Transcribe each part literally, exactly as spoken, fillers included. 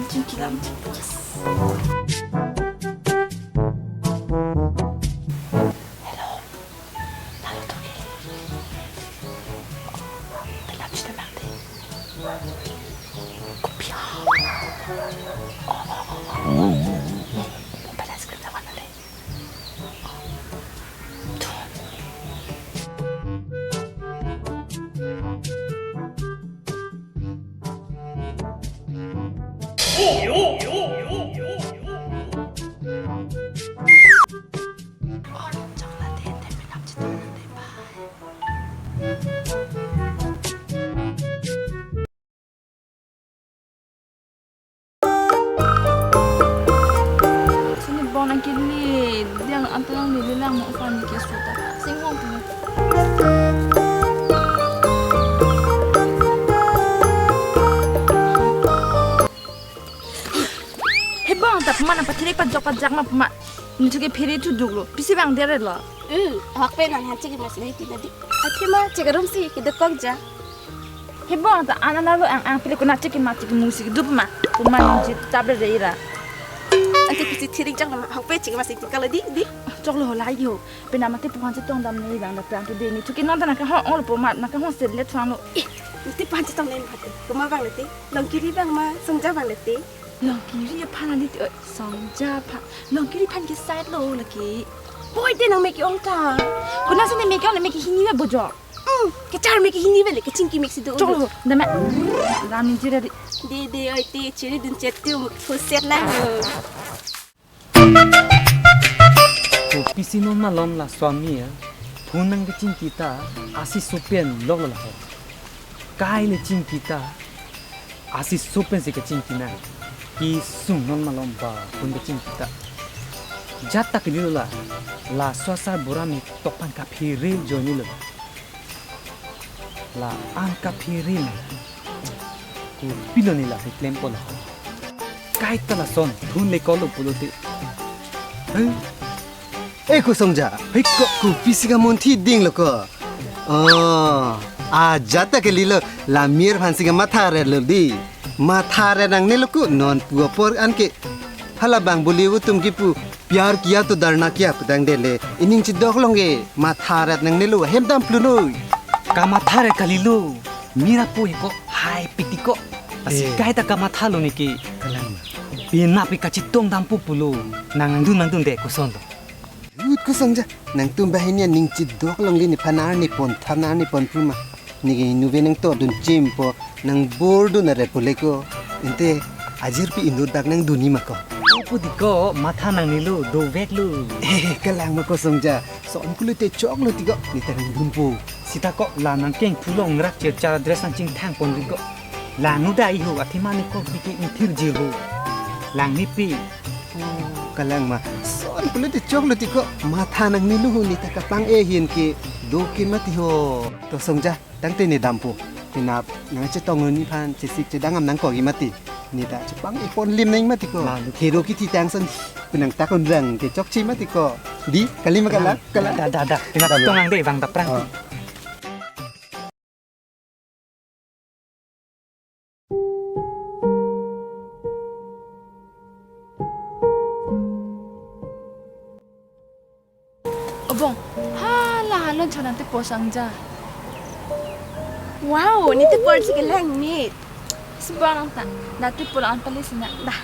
Chingki lam chingki. Yes. Hello. Lalo toke. Belap chita nang de. Kopi ya. Oh, oh, oh, oh. Mobile ice cream lawan ale. Sini bong nangkele, dia anto nanglele lang mo fan ke suta. Singhong tu. He bong ta puma nangpathirik pajok pajak ma puma. Nithu ke phere thu duklo. Pisi bang dere lo. Hmm, ahokpet non hanche kemas le tina di. Athema chekarum si kedokok ja. He bong ta anana lo ang ang pile kuna cheke ma cheke musi dup ma. Puma nangji tabre re ira. Ante pisi thirik jak nama ahokpet cheke masi tingkala di di. Choklo lai yo. Pena mate puhan chetong dam nei bang da prang tu de nithu ke non ta nangkahong lo puma nangkahong se let sang lo. Eh, nithu puhan chetong nei mate. Puma bang lete. Longkiri bang ma songja bang lete. Longkiri aphan ani ti, oi, songja aphan. Longkiri aphan ke side lo lake. Boy te nang meke ong ta. Kuna sene meke ong, meke hini ba bojo. Hmm, kechar meke hini ba le, kechingki meke si do. Choklo, dame. Ram ni jira di. De de oi te chiri dun chet tu muk phuset lang. Kopisi non malom la swami ya. Phun nangkechingki ta, asi sopen lok lo la ho. Kai le chingki ta, asi sopen si kechingki nang. Kesung non malom ba phun kechingki ta. Jat ta kini lo la, la swasa bura mi tokpan kaphere joni lo. La an kaphere nang. Kopilo ni la he klempo la. Kai ta lason, phun le kolo pulote. Huh? Eh, ko songja. Hei ko. Kopisi kamunthi ding lo ko. Oh, ajat ta kele lo, la mir aphan si kamatha re lo di. Matha re nangne lo ko non pu apor an ke. Hala bang Bollywood atum kipu pyar kiya to darna kya putang dele. Ining chidok long ke matha re nangne lo hem dam plunoi. Kamatha re kali lo. Mira po ko hai piti ko. Asi Eh. Kai ta kamatha lo ni ke. Kalang. Pina pi kachetong dam pu pulo. Nang nangdun nangdun de koson lo. Ut ko songja, nangtum banghini aning chidok longle nephan arni pon than arni pon phruma. Neke nuve nangtodun chimpo, nang bordun are pule ko. Ante ajirpi inut dak nangdunji ma ko. Pu di ko, matha nangne lo, dovek lo. Eh, kalang ma ko songja, son kulu te choklo ti ko, neta nangdunpo. Sita ko, la nangkeng phulong rak chirchar dress nangchingthang pon di ko. Lang nu dai ho, athema ne ko biki inthir jir ho. Lang ne pi. Oh, kalang ma. Son kulu te choklo ti ko. Matha nangne lo ho neta kaplang e hin ke do ke mati ho. To songja, tangte ne dampo. Pina nangchetong ni phan chesik chedang am nangkok ke mati. Neta chepang e pon lim nang mati ko. Malu. Hero kithi tangsan pina nangtak un rang ke chokche mati ko. Di, kali ma kalang, kalang. Da, da, da. Pina Kalang. Tong ang de, bang daprang. Oh. Obong, hala halon chonang te posang ja. Wow, ne te por si kelang ni. Sibang ta, na te pulang pali sina. Dah.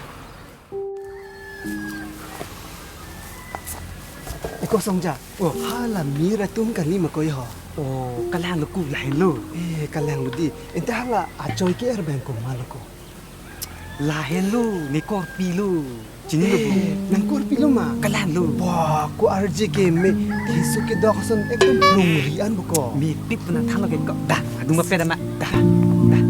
Iko songja. Oh. Hala mir atum kali ma ko ho. Oh, kalang lo ku lahin lo. Eh, kalang lo di. Ente hala achoi ke er bang ko ma lo ko. Lahin lo, ne korpi lo. Chini lo. Eh, nang korpi lo ma. Kalang lo. Wah, ko arje ke me. Kesu kedok ason ekdom plungri an buko. Me pip na thalo ke ko. Dah, adung ma peda ma. Dah, dah.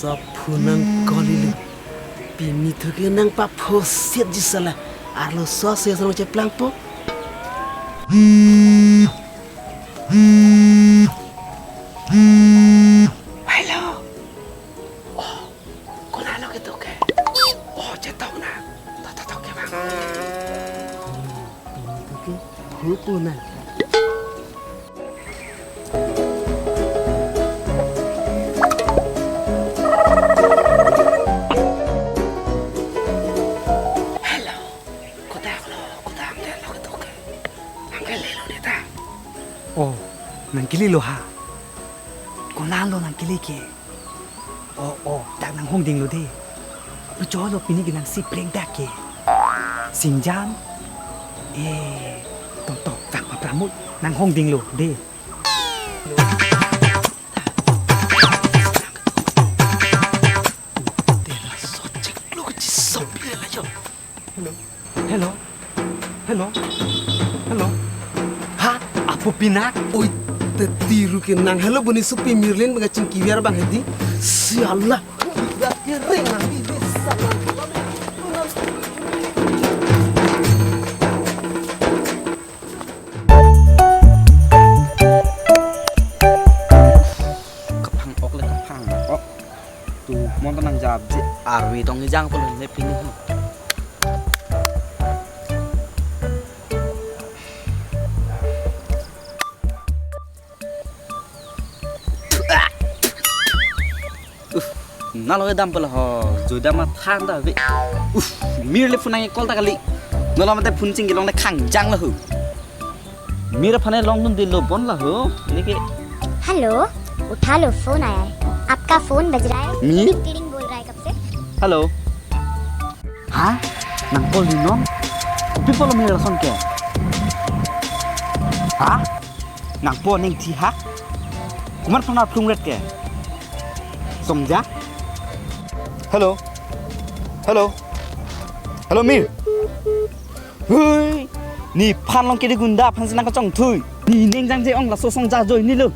Saphu nang kolilo. Pini thuke nang paphoset jisala. Arloso ase sarong cheplangpo. Hello. Oh, konatlo ketok ke? Oh, chetok na. Tata tok ke bang. Pini thuke hupu na. Hello. Kodak lo, kodak ke lo ketok ke. Nang kelelo de ta. Oh, nang kelelo ha. Konatlo nang kele ke? Oh, oh, dak nanghongdinglo de. Pacholo pini ke nang si prank dak ke. Singjam. Eh, tok tok, dak papramut nanghongdinglo de. Hello. Hello. Hello. Hello. Ha, apo pina? Oi, tetiru ke nang. Hello, boni supi Mirlin bang chingki viar bang hedi. Sialah. Kering nang di desa. Kaphang ok le kaphang ok. Tu mon ta nang jap je arvi tong ejang pulun le pini hi. Uff, nalo edam pala ho, jodam mathan ta ve. Uff, Mir le phone nang call ta kali. Nalo mate phone chingki long ne khangjang lo ho. Mir aphan ne longdundelo bon la ho. Neke. Hello, उठा लो, फोन आया है। आपका फोन बज रहा है। मी? Tiding tiding बोल रहा है कब से। Hello. Ha? Nang call di non? Pi pulo Mir lason ke? Ha? Nang po neng thi ha? Komat phan nang plung ret ke? Songja? Hello. Hello. Hello, Mir. Hui. Nephan long kiri gunda aphan si nang kachongthui. Ne neng jangje ong laso Songja ajoinelo.